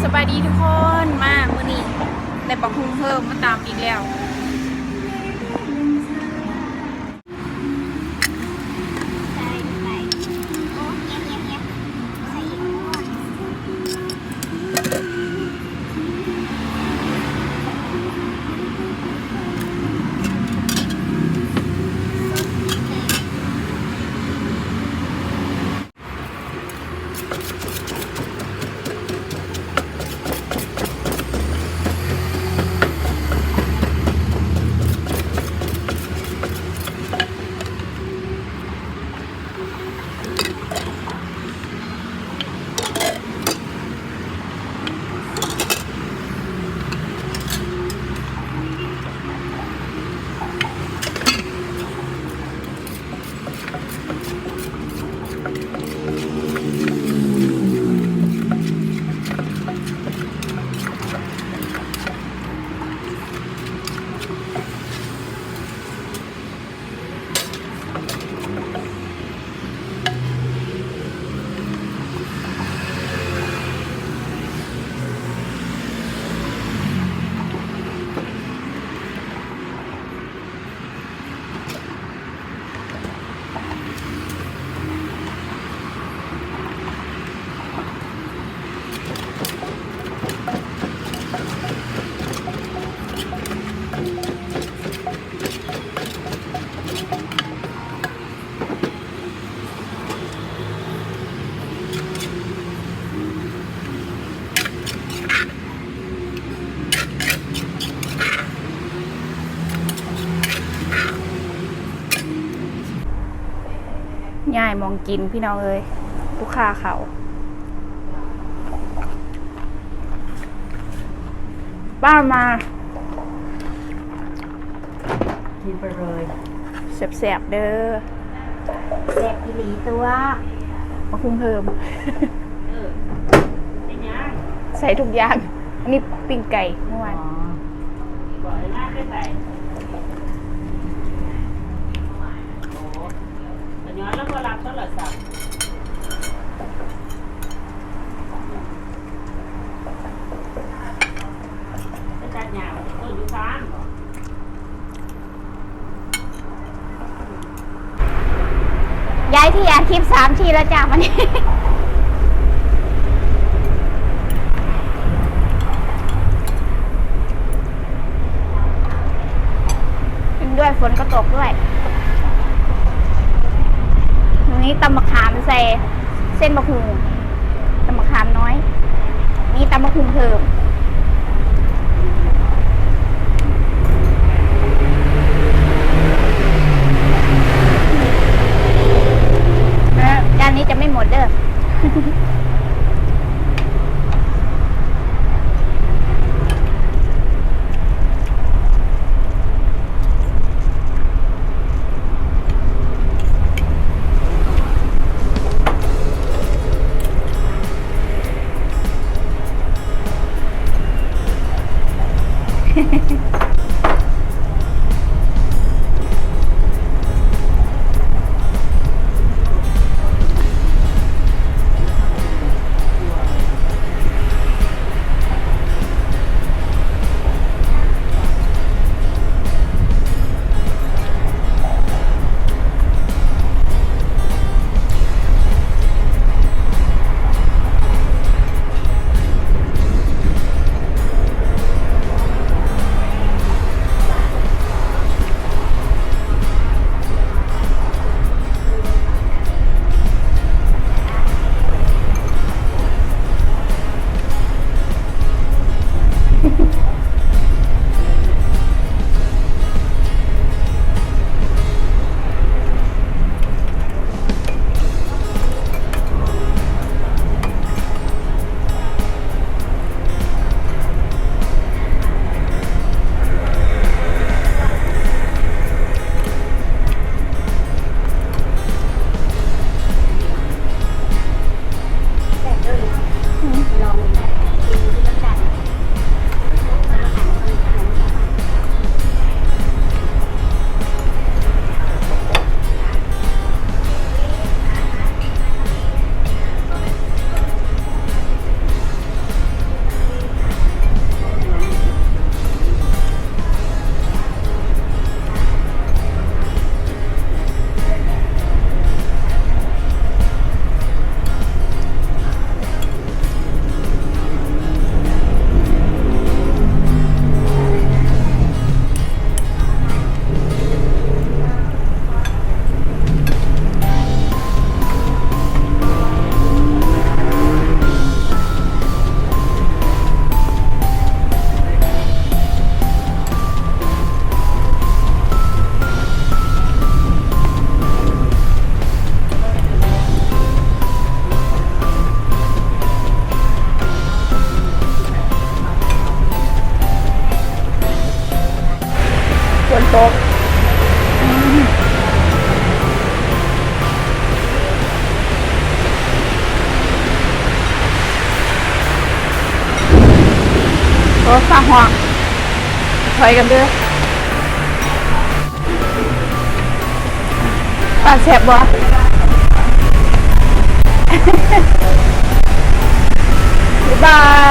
ສະບາຍດີທຸກຄົນ ມາມື້ນີ້ໄດ້ບັກຫຸ່ງເພີ່ມມາຕຳອີກແລ້ວ. ຍ້າຍໝ່ອງກິນພີ່ນ້ອງເອີຍ ລູກຄ້າເຂົ້າ. ປ້າມາ ກິນໄປເລີຍ ແຊບໆເດີ. ແຊບອີ່ຫຼີຕົວະ ບັກຫຸ່ງເພີ່ມ ເອີ ເປັນຫຍັງ ໃສ່ທຸກຢ່າງ. ອັນນີ້ປີ້ງໄກ່ເມື່ອວານ. ອໍ ບໍ່ໄດ້ມາແຕ່ໄສ ໂອ້ ກະຍ້ອນລາວບໍ່ຮັບໂທລະສັບ. ໄປຕັດຫຍ້າ ມັນເປັນຕົ້ນຢູ່ຟາມບໍ? ຍາຍທີ່ອັດຄລິບສາມທີແລ້ວຈ້າ ມື້ນີ້ ດ້ວຍ ຝົນກໍຕົກດ້ວຍ. ມື້ນີ້ຕຳບັກຂາມໃສ່ເສັ້ນບັກຫຸ່ງ ຕຳບັກຂາມນ້ອຍ ມີຕຳບັກຫຸ່ງເພີ່ມ. ແລ້ວຈານນີ້ຈະໄມ່ໝົດເດີ. ອ ໂອ້ ຟ້າຮ້ອງ ຖອຍກັນເດີ້. ປາແຊບບໍ່? ບາຍບາຍ.